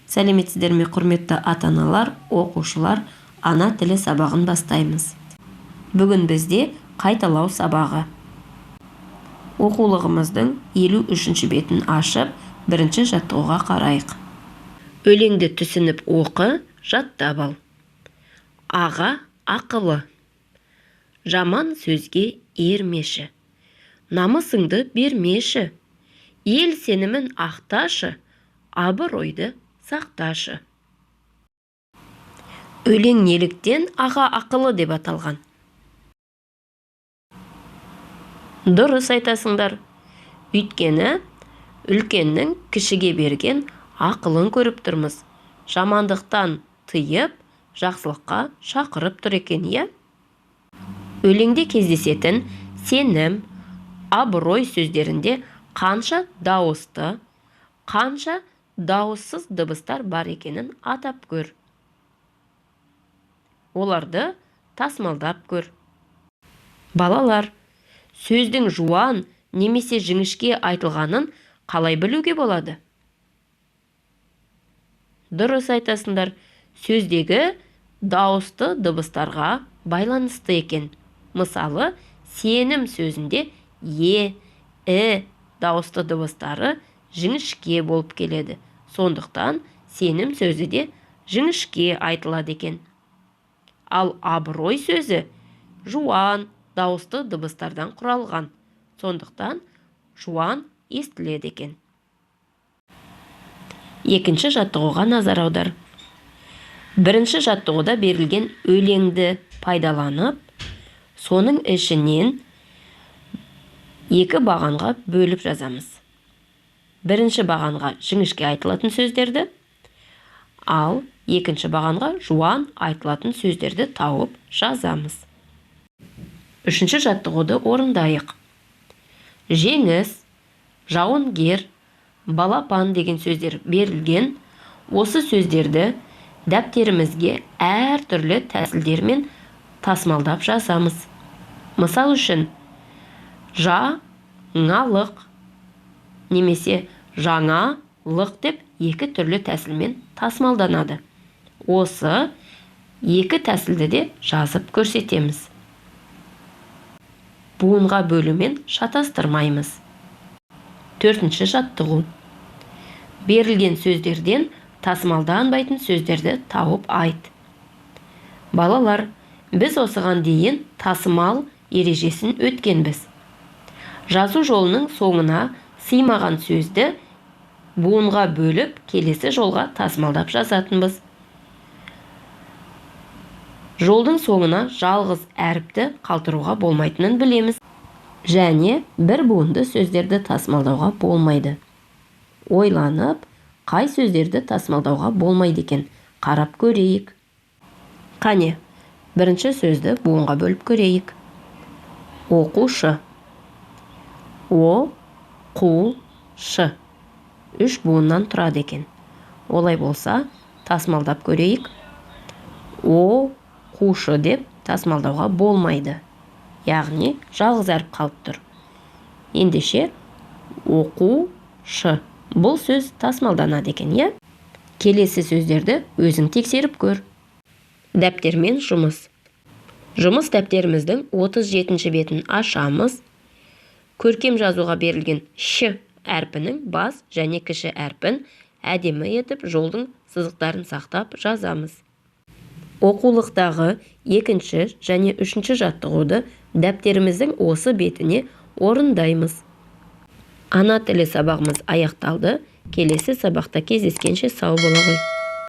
Сәлеметсіздер ме, құрметті ата-аналар, оқушылар! Ана тілі сабағын бастаймыз. Бүгін бізде қайталау сабағы. Оқулығымыздың 53-ші бетін ашып, бірінші жаттығуға қарайық. Өлеңді түсініп оқы, жаттап ал. Аға ақылы. Жаман сөзге ермеші. Намысыңды бермеші. Ел сенімін ақташы, абыройды сақташы. Өлең неліктен «Аға ақылы» деп аталған? Дұрыс айтасыңдар. Өйткені үлкеннің кішіге берген ақылын көріп тұрмыз. Жамандықтан тыйып, жақсылыққа шақырып тұр екен, иә? Өлеңде кездесетін сенім, абырой сөздерінде қанша дауысты, қанша дауыссыз дыбыстар бар екенін атап көр. Оларды тасымалдап көр. Балалар, сөздің жуан немесе жіңішке айтылғанын қалай білуге болады? Дұрыс айтасыңдар, сөздегі дауысты дыбыстарға байланысты екен. Мысалы, сенім сөзінде е, і дауысты дыбыстары жіңішке болып келеді. Сондықтан сенім сөзі де жіңішке айтылады екен. Ал абырой сөзі жуан дауысты дыбыстардан құралған. Сондықтан жуан естіледі екен. Екінші жаттығуға назар аудар. Бірінші жаттығуда берілген өлеңді пайдаланып, соның ішінен екі бағанға бөліп жазамыз. Бірінші бағанға жіңішке айтылатын сөздерді, ал екінші бағанға жуан айтылатын сөздерді тауып жазамыз. Үшінші жаттығуды орындайық. Жеңіс, жауынгер, балапан деген сөздер берілген. Осы сөздерді дәптерімізге әртүрлі тәсілдермен тасымалдап жазамыз. Мысал үшін, жа-ңалық немесе жаңа-лық деп екі түрлі тәсілмен тасымалданады. Осы екі тәсілді де жазып көрсетеміз. Буынға бөлумен шатастырмаймыз. Төртінші жаттығу. Берілген сөздерден тасымалданбайтын сөздерді тауып айт. Балалар, біз осыған дейін тасымал ережесін өткенбіз. Жазу жолының соңына сыймаған сөзді буынға бөліп, келесі жолға тасымалдап жазатынбыз. Жолдың соңына жалғыз әріпті қалдыруға болмайтынын білеміз. Және бір буынды сөздерді тасымалдауға болмайды. Ойланып, қай сөздерді тасымалдауға болмайды екен, қарап көрейік. Қане, бірінші сөзді буынға бөліп көрейік. Оқушы. О, қу, шы. Үш буыннан тұрады екен. Олай болса, тасымалдап көрейік. О, қушы деп тасымалдауға болмайды. Яғни жалғыз әріп қалып тұр. Ендеше, оқушы. Бұл сөз тасымалданады екен, иә? Келесі сөздерді өзің тексеріп көр. Дәптермен жұмыс. Жұмыс дәптеріміздің 37-ші бетін ашамыз. Көркем жазуға берілген ш әрпінің бас және кіші әрпін әдемі етіп жолдың сызықтарын сақтап жазамыз. Оқулықтағы екінші және үшінші жаттығуды дәптеріміздің осы бетіне орындаймыз. Ана тілі сабағымыз аяқталды. Келесі сабақта кездескенше сау бола ғой.